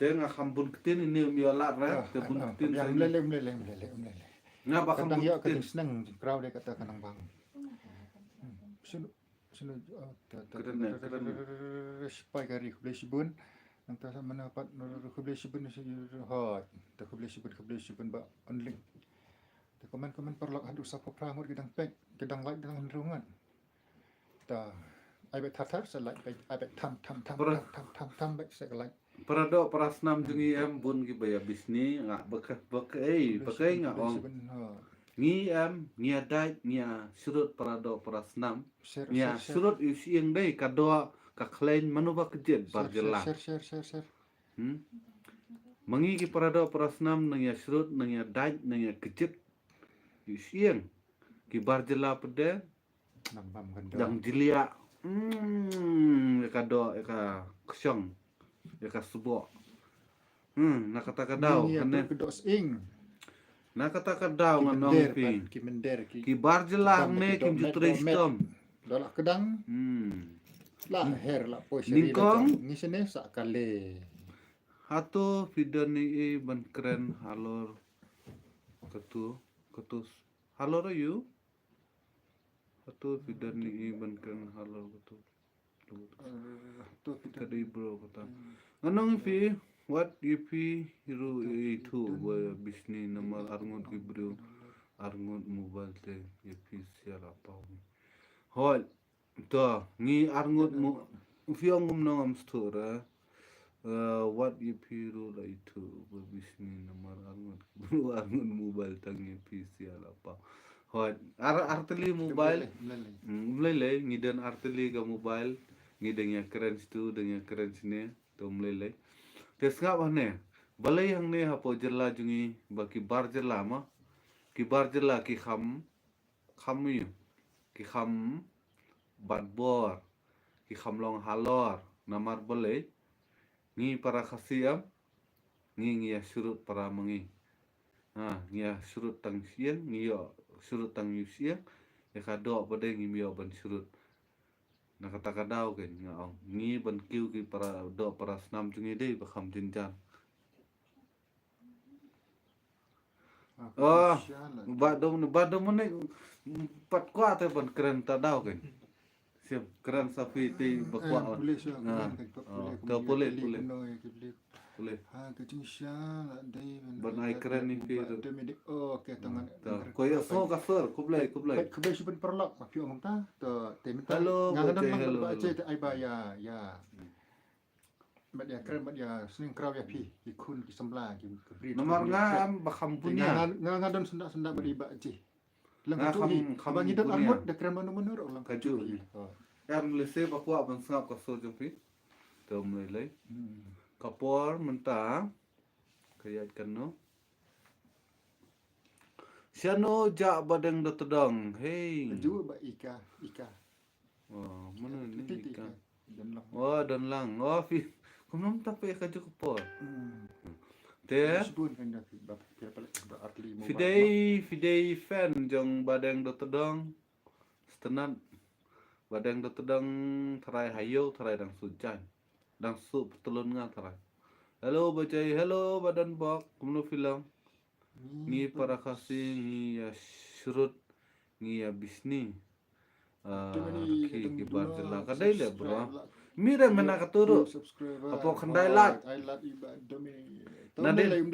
Te nga kham bun ktien, ine um ïoh lad re. Te bun ktien sa ine. Mlei lei, mlei lei, mlei lei, mlei lei. Nga ba kham bun ktien. Ka jingsneng jingkraw de kata ka nang bang. Hmm. Shu, shu, oh, ta, ta, kren, ta, ta, kren. Sipai kari, khublei shibun. Nangta sa mana pat, khublei shibun, hooid. Ta khublei shibun, khublei shibun ba onlink. Ta comment, comment paralok haduh sa phew phra ngut ki dang peit, ki dang like, ki dang hynriew ngut. Ta, ai beit thar thar sa like beit, ai beit tham tham tham tham tham tham beit sa like. Paradoh parasnam jong ngi em, bun kiba ïa bishni, nga ba ka, ba ka, ei, ba ka, nga ong. Ngi em, ngi ïa dait, ngi ïa shrut paradoh parasnam. Ngi ïa shrut ïa u shyieng dei, ka doh, ka khleiñ, mano ba kjit, bar jylla. Hmm? Ma ngi ki paradoh parasnam nang ïa shrut, nang ïa dait, nang ïa kjit ïa u shyieng. Ki bar jylla pat de dang jylliew. Hmm, ïa ka doh, ïa ka kshong, ïa ka sboh. Hmm, na kata ka daw, na kata ka daw ngan ong phi, ki bar jylla hangne kim ju trei shitom. Doh la kdang. Hmm. La her la poi sha ri la jong. Ngi shane sa kale. Hato phi don ei ei ban kren halor katu, katu halor aïu? Hato phi don ei ei ban kren halor katu. Ka dei bro kata. Ngan ong ïa phi, wat ïa phi ruh ïa ithuh ba bishni namar arngut ki briew, arngut mobile te ïa phi sia la paw. Hooid. To, ngi arngut mo, phi ong kumno ngam sngewthuh re. Eh, wat ïa phi ruh la ithuh ba bishni namar arngut, arngut mobile tang ïa phi sia la paw. Hooid, ar, ar tylli mobile. Mlei lei. Hmm, mlei lei, ngi don ar tylli ka mobile, ngi dang ïa kren shitu, dang ïa kren shane, to mlei lei. Te sngap hangne, balei hangne hapoh jylla jong ngi ba ki bar jylla ma, ki bar jylla ki kham kham ïa, ki kham bat bor, ki kham long halor, namar balei, ngi para Khasi em, ngi, ngi ïa shrut para ma ngi. Ha, ngi ïa shrut tang shyieng, ngi ïoh shrut tang ïa u shyieng, ïa ka doh pat de ngim ïoh ban shrut. Na kata ka daw kein nga ong, ngi ban kiew ki paradoh parasnam jong ngi dei ba kham jynjar. Oh, ba dum, ba dum ne pat kwah te ban kren ta daw kein. Sim kren sa phi te ba kwah. Pule sha, to pule, pule. Pule. Ha ka jingshisha la dei ban ai kren ïa phi. Oh, okay, to ngan. Ko ïa so ka sur, khublei, khublei. Khublei shibun paralok, ma phi ong ta, to te mynta. Hello, nga don lang ba che te ai ba ïa, ïa. Bad ïa kren, bad ïa sneng kraw ïa phi, ki khun, ki samla, ki, ki briew. Namar nga em ba kham punia. Nga, nga, nga don syndah, syndah bad i Bah Ji. Lang nga kham, kham ba ngi don arngut da kren mano mano ruh lang ka ju. Em lehse ba kwah ban sngap ka sur jong phi. To mlei lei. Ka por mynta ka ïaid kano. Shano ja ba deng da tdong. Hey. Ju ba ika, ika. Oh, mana ni Titi ika. Don lang. Oh, don lang. Oh, fi. Kumno ta pe ka ju ka por. Hmm. Te. Sbun kan dah ba kira pala ba artli mo. Fidei, fidei fan jong ba deng da tdong. Stenat. Ba deng da tdong tharai hayo, tharai dang su jan. Dang su petelun nga tharai. Hello ba jai, hello ba dan bok. Kumno filang. Ngi para Khasi, ngi ya shrut, ngi ya bisni. Ah, ki ki bar jylla ka dei le bro. Mi re mena ka turu. Apo khyndai lad. Nadin.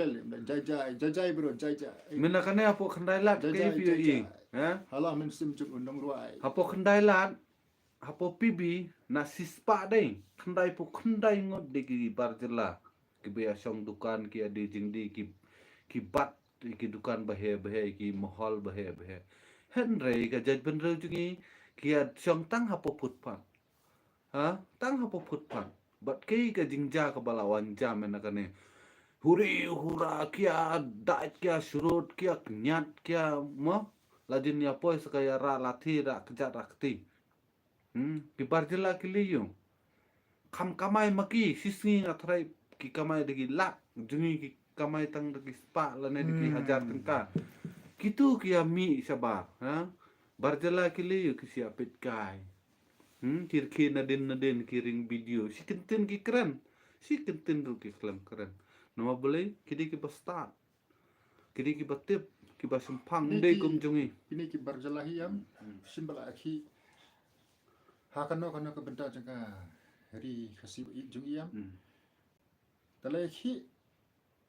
Jai jai, jai jai bro, jai jai. Mena kane apo khyndai lad ka i. Ha? Hala men sim juk undong ruai. Apo khyndai lad. Hapo P B na sispah dei. Khyndai phew khyndai ngut dei ki bar jylla. Ki ba ïa shong dukan, ki ïa die jingdie, ki, ki bat ki dukan bahe bahe, ki mahol bahe bahe. Hynrei ka jaitbynriew jong ngi ki ïa shong tang hapoh footpath. Ha? Tang hapoh footpath. Bad ki ka jingjia kaba la wan jia mynta kane. Huri hura ki ïa dait, ki ïa shrut, ki ïa kñiat, ki ïa mo. La jin ïa poi sa ka ïa rah lathi, rah kjat, rah kti. Hmm, ki bar jylla ki lei ïa u. Kham kamai ma ki, shisngi nga tharai ki kamai da ki lak, jong ngi ki kamai tang da ki spah lane da ki hajar tyngka. Kitu ki ïa mih shabar, ha? Bar jylla ki lei ïa u, ki shu ïa peit kai. Hmm, ki rkhie nadien nadien, ki ring video, shi kyntien ki kren, shi kyntien ruh ki khlem kren. Namar balei, ki dei ki ba stad. Ki dei ki ba tip, ki ba shemphang, ym dei kum jong ngi. Kine ki bar jylla hi ïam, shim ba la khie ha kano kano ka bynta jong ka ri Khasi ba ïeit jong ngi ïam. Te la khie,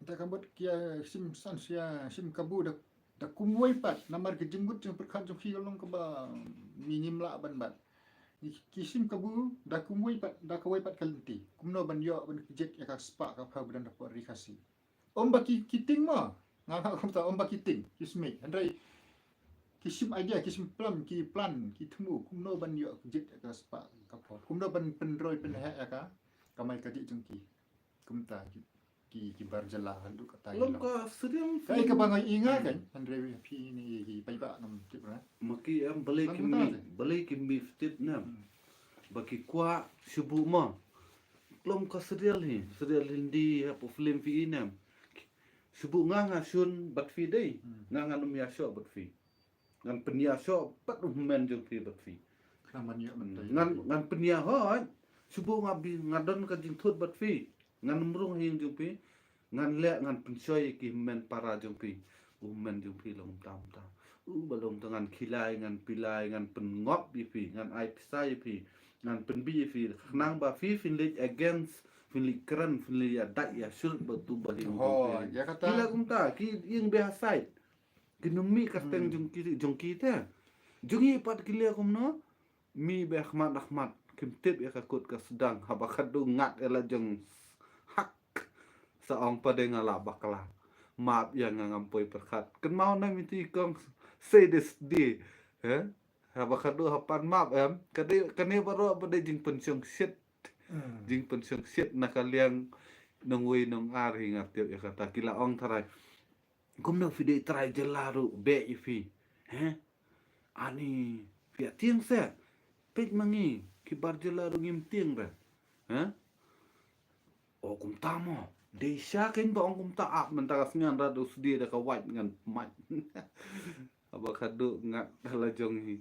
te ka mut ki ïa shim san, ïa shim kabu da, da kumwei pat, namar ka jingmut jingpyrkhat jong ki ka long kaba ngim lah ban bat. Ki shim kabu da kumwei pat, da kawei pat ka lynti. Kumno ban ïoh ban kjit ïa ka spah ka phew ba don hapoh ri Khasi. Ym ba ki, ki tieng mo. Nga nga kumta ym ba ki tieng, ki smiej. Hynrei ki shim idea, ki shim plan, ki plan, ki thmu kumno ban ïoh kjit ïa ka spah ka phew. Kumno ban pynroi pynheh ïa ka kamai kajih jong ki. Kumta ki, ki, ki bar jylla haduh katta. Long ka sriang. Kaei kaba nga ïohi nga kan, hynrei phi ne ki paidbah ngam tip ra. Ma ki em balei ki mih, balei ki mih tip ne em. Ba ki kwah shu buh mo. Long ka serial hi, serial Hindi hapoh film phi i ne em. Shu buh nga nga shun bad phi dei. Nga ngan ym ïa shoh bad phi. Ngan pynïa shoh bad u hynmen jong phi bad phi. Ngan, ngan pynïa hoi. Shu buh nga bi, nga don ka jingthut bad phi. Ngan ym rung ha ïing jong phi. Ngan leh, ngan pynshoi ïa ki hynmen para jong phi. U hynmen jong phi long tam tam. U ba long tam, ngan khilai, ngan pilai, ngan pynngop ïa phi, ngan ai pisa ïa phi, ngan pynbit ïa phi. Khnang ba phi phin leit against, phin leit kren, phin leit ïa dait ïa shrut bad u ba hi. Hooid, ïa kata. Ki leh kumta, ki ïeng beit ha side. Kin ym mih kyrteng jong ki, jong ki te. Jong ngi pat ki leh kumno? Mih beit ha khmat ha khmat, kim tip ïa ka kut ka sdang, haba khadduh ngat ïa la jong hak. Sa ong pat de nga la bakla. Map ïa nga, ngam poi pyrkhat. Kynmaw na miti kong, sei de sdie. He? Haba khadduh ha pan map em. Ka dei, kane baroh ba dei jingpynshongshit. Jingpynshongshit na ka liang nongwei nongar hi, nga tip ïa kata, ki la ong tharai. Kumno phi dei trai jylla ruh beh ïa phi. He? Ani phi ïa tieng se. Peit ma ngi, ki bar jylla ruh ngim tieng re. He? O kumta mo. Dei sha kein ba ong kumta, ap mynta ka sngi ngan rat u sdie da ka wait ngan mait. Haba khadduh ngat ha la jong hi.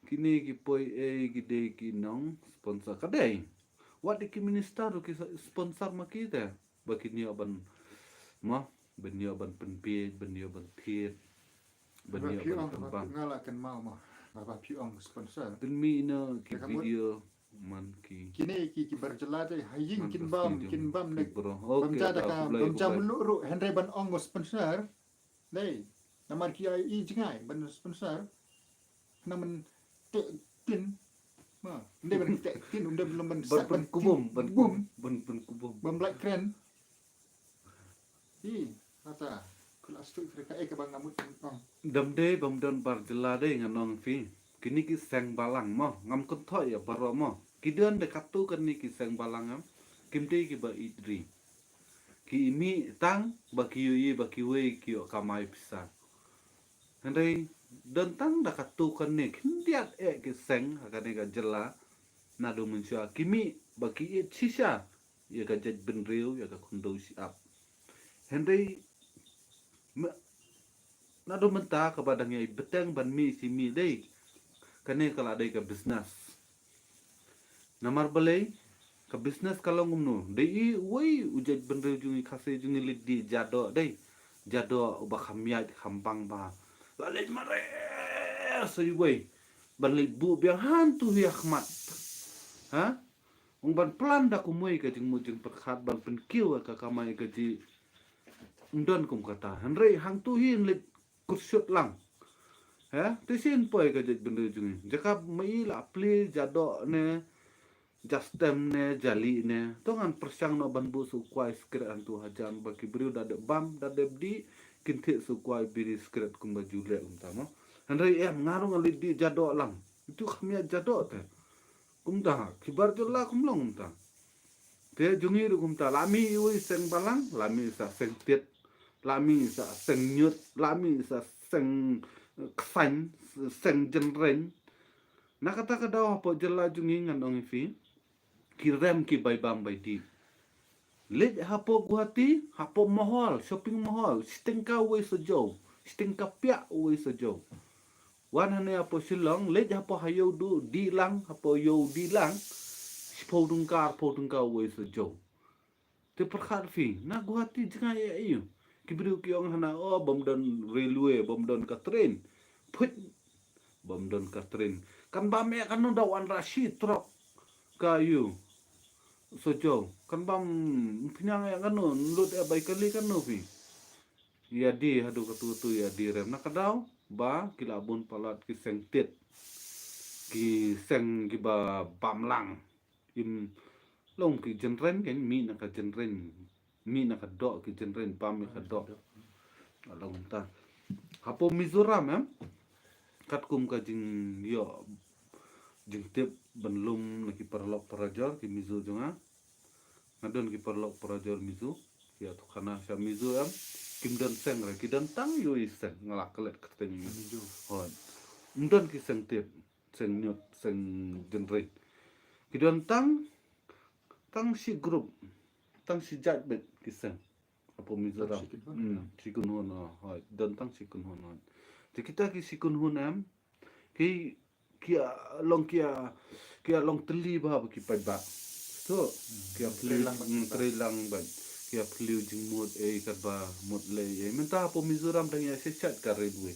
Kine ki poi ei ki dei ki nong sponsor ka dei. Wat dei ki minister ruh ki sponsor ma ki te. Ba kin ïoh ban, mo, ban ïoh ban pynbiej, ban ïoh ban thied, ban ïoh ban pynbang. Nga la kynmaw mo. Ba ba phi ong sponsor. Pynmih ïa ki video man ki. Kine ki, ki bar jylla te ha ïing kin bam, kin bam ne. Bam ja da ka, bam ja mluh ruh, hynrei ban ong sponsor. Dei. Namar ki ïa i jngai ban sponsor. Namar te tin. Ma, ym dei ban teh ktien, ym dei ban long ban sat ban kubum, ban kubum, ban, ban kubum. Ban black kren. Hi, kata. Kula stuk kre kaei kaba nga mut ban ong. Dam dei bym don bar jylla dei ngan ong phi. Kine ki seng balang mo, ngam kynthoh ïa baroh mo. Ki don de katto katne ki seng balang em. Kim dei kiba ïeit ri. Ki mih tang ba ki ïohi ba kiwei ki ïoh kamai pisa. Hynrei don tang da katto katne khyndiat eh ki seng ha kane ka jylla. Naduh mynshuwa ki mih ba ki ïeit shisha ïa ka jaitbynriew, ïa ka khyndew shi ap. Hynrei me-, naduh mynta kaba dang ïai bteng ban mih shi mih dei, kane ka la dei ka business. Namar balei? Ka business ka long kumno? Dei i uwei u jaitbynriew jong ngi, Khasi jong ngi, leit dih jadoh dei. Jadoh uba kham ïaid kham bang bha. La leit mareh sa iwei ban leit buh biang hangto hi ha khmat. Ha? Ong ban plan da kumwei ka jingmut jingpyrkhat ban pynkiew ïa ka kamai kajih. Ym don kum kata. Hynrei hangto hi yn leit kyrsut lang. He? Te shen poi ka jaitbynriew jong ngi. Jaka ma i la plie jadoh ne, jastem ne, jali ne. To ngan pyrshang noh ban buh sa u kwai sikret hangto hajan ba ki briew da dep bam, da dep dih, kin thied sa u kwai biri sikret kumba ju leh kumta mo. Hynrei em nga ruh nga leit dih jadoh lang. Itu kham ïaid jadoh te. Kumta, ki bar jylla kum long kumta. Te jong ngi ruh kumta, la mih iwei seng balang, la mih sa seng tied, la mih sa seng ñiut, la mih sa seng, eh, ksaiñ, seng jynreiñ. Na kata ka daw hapoh jylla jong ngi ngan ong ïa phi, ki rem ki bai bam bai dih. Leit hapoh Guwahati, hapoh mall, shopping mall, shi tyngka uwei sa jew, shi tyngka piah uwei sa jew. Wan hangne hapoh Shillong, leit hapoh ha ïew duh, dih lang, hapoh ïew dih lang, shiphew tyngka, arphew tyngka uwei sa jew. Te pyrkhat phi, na Guwahati jngai ïa ïa. Ki briew ki ong hana, oh, bym don railway, bym don ka train. Phut, bym don ka train. Kan bam ïa kano da wan rashi trok ka ïew sa jew. Kan bam pynïang ïa kano, lut ïa bai kali kano phi. Ïa dih haduh katu tu ïa dih rem na ka daw ba ki la bun palat ki seng tied. Ki seng kiba bam lang. Im long ki jynreiñ kan mih na ka jynreiñ. Mih na ka doh ki jynreiñ bam ïa ka doh. Long ta. Hapoh Mizoram em. Katkum ka jingïoh jingtip ban lum na ki paralok parajor ki Mizo jong nga. Nga don ki paralok parajor Mizo. Ki ïathuh khana sha Mizo em. Kim don seng re, ki don tang iwei seng, nga la klet kyrteng Mizo. Hooid. Ym don ki seng tied, seng ñiut, seng jynreiñ. Ki don tang, tang shi group, tang shi jait beit ki seng. Hapoh Mizoram. Shi kynhun. Hmm, shi kynhun, oh, hooid. Don tang shi kynhun, hooid. Te kita ki shi kynhun em, ki, ki, ah, long ki, ah, ki, ah, long tylli bha ba ki paidbah. To, hmm, ki, ah, trei lang bha, hmm, trei lang bha. Ki, ah, plie jingmut, eh, katba mut lei, eh. Mynta hapoh Mizoram dang ïa shisha ka railway.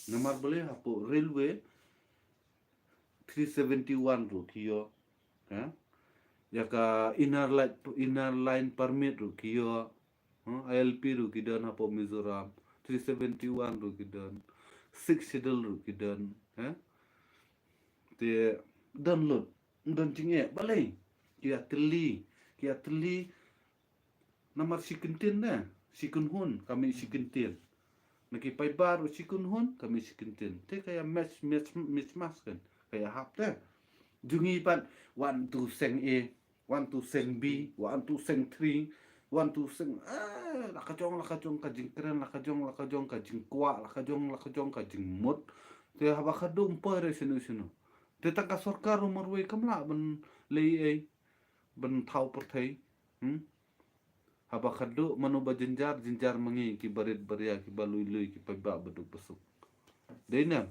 Namar balei hapoh railway, three seventy-one ruh ki ïoh. Ha? Ïa ka inner line, inner line permit ruh ki ïoh. Ha? I L P ruh ki don hapoh Mizoram. Three seventy-one ruh ki don. Sixth Schedule ruh ki don. Ha? Te don lut. Don jingeh. Balei? Ki ïa tylli. Ki ïa tylli. Namar shi kyntien ne, shi kynhun, ka mih shi kyntien. Na ki paidbah ruh shi kynhun, ka mih shi kyntien. Te ka ïa match, match, match mask kan, ka ïa hap te. Jong ngi pat, one two seng A, one two seng B, one two seng three, one two seng, eh, la ka jong, la ka jong, ka jingkren, la ka jong, la ka jong, ka jingkwah, la ka jong, la ka jong, ka jingmut. Te haba khadduh ym poi re shano shano. Te tang ka sorkar ruh marwei kam lah ban leh ei, ban thaw pyrthei. Hmm? Haba khadduh mano ba jynjar, jynjar ma ngi ki barit baria, ki ba lui lui, ki paidbah ba duk ba suk. Dei ne em?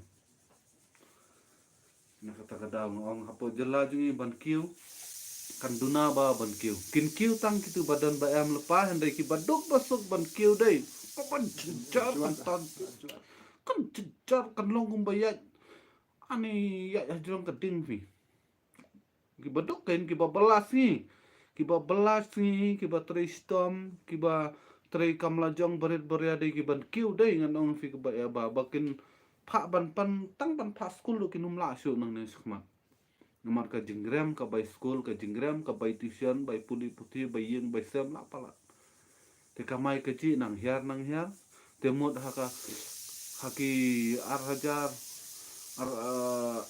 Na kata ka daw nga ong hapoh jylla jong ngi ban kiew. Kan duna ba ban kiew. Kin kiew tang kitu ba don ba em lypa, hynrei ki ba duk ba suk ban kiew dei. Ka ban jynjar kan tan. Kan jynjar kan long kum ba ïaid. Ani ïaid hajrong ka ding phi. Kiba duk kein, kiba bylla sngi, kiba bylla sngi, kiba trei shitom, kiba trei kam lajong, barit baria dei, kiban kiew dei, ngan ong phi, kiba ïa ba, ba kin phah ban pan, tang ban phah skul ruh kin ym lah shuh nangne shakhmat. Namar ka jingrem, ka bai skul, ka jingrem, ka bai tuition, bai pule puthi, bai ïing, bai sem, lah palat. Te kamai kajih nang hiar nang hiar. Te mut ha ka, ha ki ar hajar, ar, ah,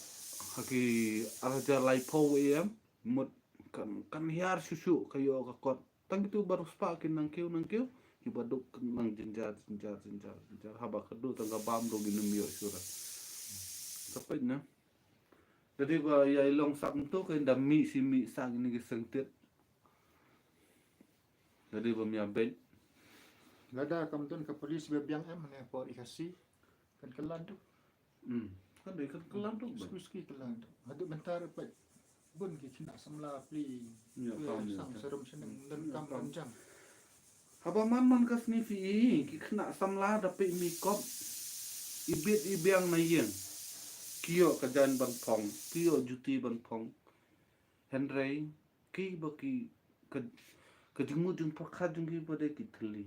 ha ki ar hajar laiphew em, mut kan, kan hiar shuh shuh ka ïoh ka kot. Tang kitu baroh spah kin nang kiew nang kiew. Kiba duk nang jynjar, jynjar, jynjar, jynjar. Haba ka duk tang ka bam duk kin ym ïoh shuh. Ka peit na. Dei ba ïa i long sak mynta ka da mih shi mih sak ïa kine ki sengtit. Dei ba mih ïa beit. Lada kam don ka police ba biang em ne por i Khasi. Kan kylla duk. Hmm. Kan dei kan kylla duk ba. Suki suki kylla duk. Haduh mynta ruh peit. Bun ki khynnah samla pli. Ïa, pli pam, ïa, sang ta. Sarum shneng don, ïa, kam pam, don jam. Haba man man ka sngi phi i ki khynnah samla da peit mih kop. I bit i biang na ïing. Ki ïoh ka jaiñ ban phong, ki ïoh juti ban phong. Hynrei ki ba ki ka, ka jingmut jingpyrkhat jong ki ba dei ki thylli.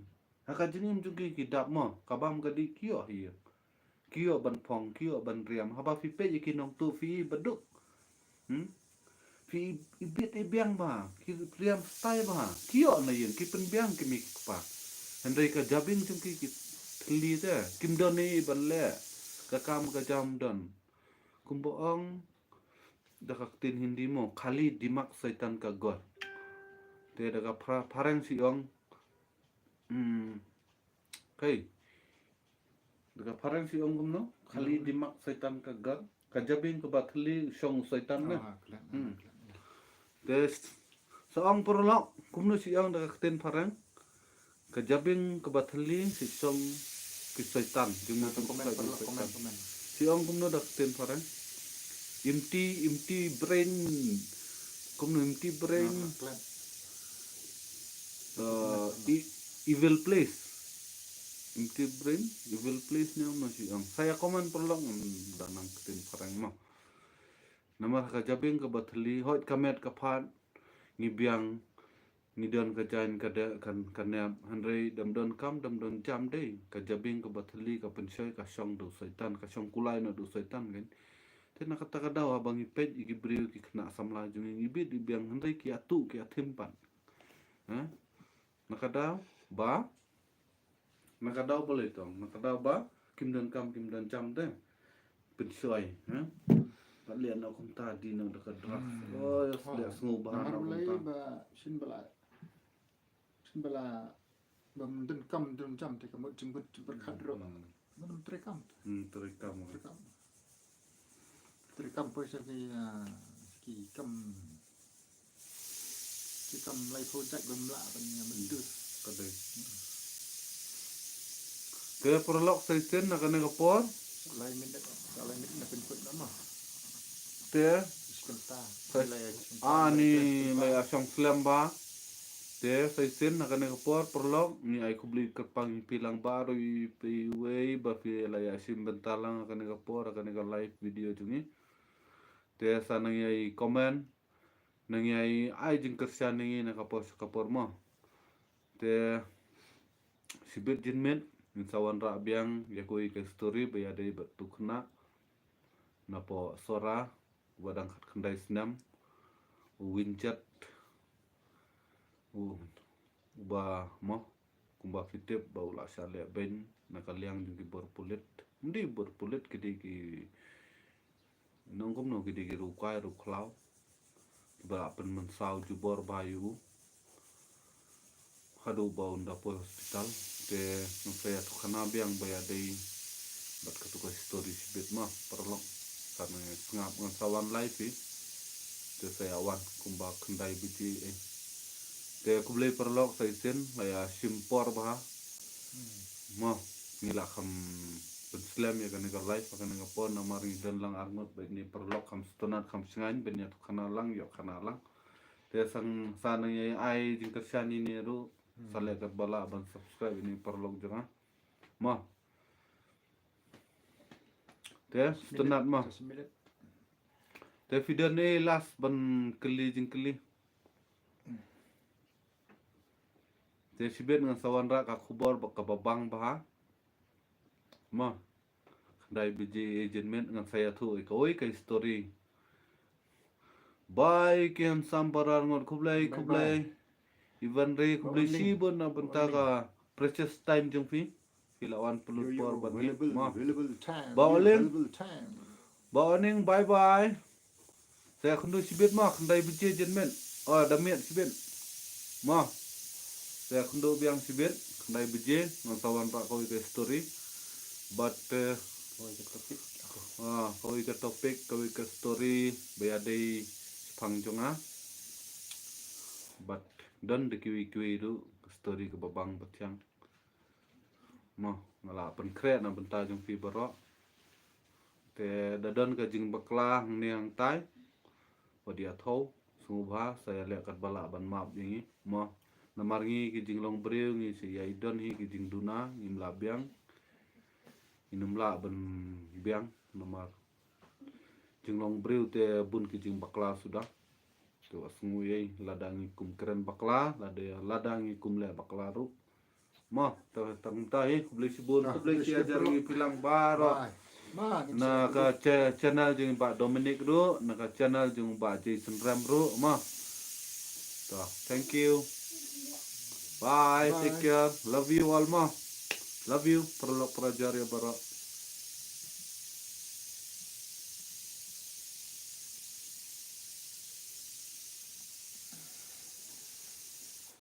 Ha ka jingim jong ki ki dap mo, ka bam ka dih ki ïoh hi. Ki ïoh ban phong, ki ïoh ban riam. Haba phi peit ïa ki nongtuh phi i ba duk. Hmm? Phi i, i bit i biang ba, ki riam stai ba. Ki ïoh na ïing, ki pynbiang ki mei ki kpa. Hynrei ka jabieng jong ki ki thylli te. Kim don ei ban leh. Ka kam ka jam don. Kumba ong da ka ktien Hindi mo, khali dimak shaitan ka ghar. Te da ka phra-, phareng shi ong. Hmm. Kai. Da ka phareng shi ong kumno? Khali, hmm, dimak shaitan ka ghar. Ka jabieng kaba thylli shong shaitan ne. Ah, klet, hmm, klet, ya. Te s-, sa ong paralok, kumno shi ong da ka ktien phareng? Ka jabieng kaba thylli shi shong ki shaitan, jingmut, ah, jingpyrkhat jong shaitan. Comment, paralok, comment, comment. Shi ong kumno da ka ktien phareng? Empty, empty brain. Kumno empty brain? Ah, klet. Uh, e-, evil place. Empty brain, evil place ne kumno shi ong. Sa ïa comment paralok, mm, da nang ktien phareng mo. Namar ka jabieng kaba thylli, hooid ka met ka phad, ngi biang, ngi don ka jaiñ ka de-, ka, ka nep, hynrei dam don kam, dam don jam dei, ka jabieng kaba thylli, ka pynshoi, ka shong da u shaitan, ka shong kulai noh da u shaitan kan. Te na kata ka daw haba ngi peit ïa ki briew ki khynnah samla jong ngi, ngi bit i biang hynrei ki ïa tuh ki ïa thim pat. Ha? Na ka daw ba, na ka daw ba lei tong, na ka daw ba kim don kam kim don jam te. Pynshoi, ha? Pat leh na kumta dei na da ka drugs. Hmm. Oh, ïa, oh, leh sngewbha namar na balei kumta. Ba shin ba la, shin ba la, ba don kam don jam te ka mut jingmut jingpyrkhat ruh. Hmm. Mut treikam. Hmm, treikam. Treikam. Treikam poi sa ki, ah, ki kam, ki kam laiphew jait ba mlah ban, ah, mynta. Ka dei. Te paralok sa shisien na kane ka por. Lai minit, lai minit na pynkut na ma. Te. Iskenta. Sa-, lai iskenta, ah, lai ni iskenta. Lai ïa shong slem ba. Te sa shisien na kane ka por paralok, ngi ai khublei kyrpang ïa phi lang baroh, ïa phi wei ba phi la ïa shim bynta lang ha kane ka por, ha kane ka live video jong ngi. Te sa nang ïa comment, nang ïa ai jingkyrshan ïa ngi na ka por sha ka por mo. Te shibit jingmut ngin sa wanrah biang ïa kawei ka story ba ïadei bad utu u khynnah napoh Sohra, uba dang khatkhyndai snem, u Winjat, u, uba mo, kumba phi tip ba u la shah leh beiñ na ka liang jong ki bor pulit. Ym dei bor pulit, ki dei ki, nong kumno, ki dei ki riewkai riewkhlaw kiba la pynmynsaw jubor bha ïa u. Haduh ba un da poi hospital, te ngan sa ïathuh khana biang ba ïadei bad katu ka story shibit ma paralok. Sa ngan sngap, ngan sa wan live hi. Te sa ïa wan kumba khyndai baje eh. Te khublei paralok sa shisien, la ïa shim por bha. Hmm. Mo, ngi la kham pynslem ïa kane ka live, ïa kane ka por, namar ngi don lang arngut bad ngi paralok, kham sngewtynnat, kham shngaiñ ban ïathuh khana lang, ïoh khana lang. Te sa, sa nang ïa ai jingkyrshan ïa ngi ruh, hmm, sa leh katba lah ban subscribe ïa ngi paralok jong nga. Mo. Te sngewtynnat mo. Te video ne last ban kylli jingkylli. Te shibit ngan sa wanrah ka khubor ba kaba bang bha. Mo. Khyndai baje jingmut ngan sa ïathuh ïa kawei ka story. Bye ki handsome para arngut, khublei, bye, khublei. Bye. Ivan Ray, khublei shibun na bynta ka precious time jong phi. Phi la wan pynlut por bad ngi. Mo. Ba Oling. Ba Oning, bye bye. Sa ïakynduh shibit mo, khyndai baje jingmut. Oh, da miet shibit. Mo. Sa ïakynduh biang shibit. Lai baje ngan sa wanrah kawei ka story. But eh, kawei ka topic, kawei ka story ba ïadei shaphang jong nga. But don da kiwei kiwei ruh ka story kaba bang ba thiang. Mo, nga la pynkhreh na bynta jong phi baroh. Te da don ka jingbakla hangne hangtai, wat ïa thew, sngewbha sa ïaleh katba lah ban map ïa ngi. Mo, namar ngi ki jinglong briew ngi sa ïa don hi ki jingduna, ngim lah biang. Ngim lah ban biang namar jinglong briew te bun ki jingbakla suda. Te wat sngew ei lada ngi kum kren bakla, lada lada ngi kum leh bakla ruh. Mo, tang tang ta hi, khublei shibun, khublei shi hajar ngi phi lang baroh. Na ka channel jong i Bah Dominic ruh, na ka channel jong i Bah Jason Rem ruh, mo. To, thank you. Bye, take care. Love you all, mo. Love you, paralok parajor ïa baroh.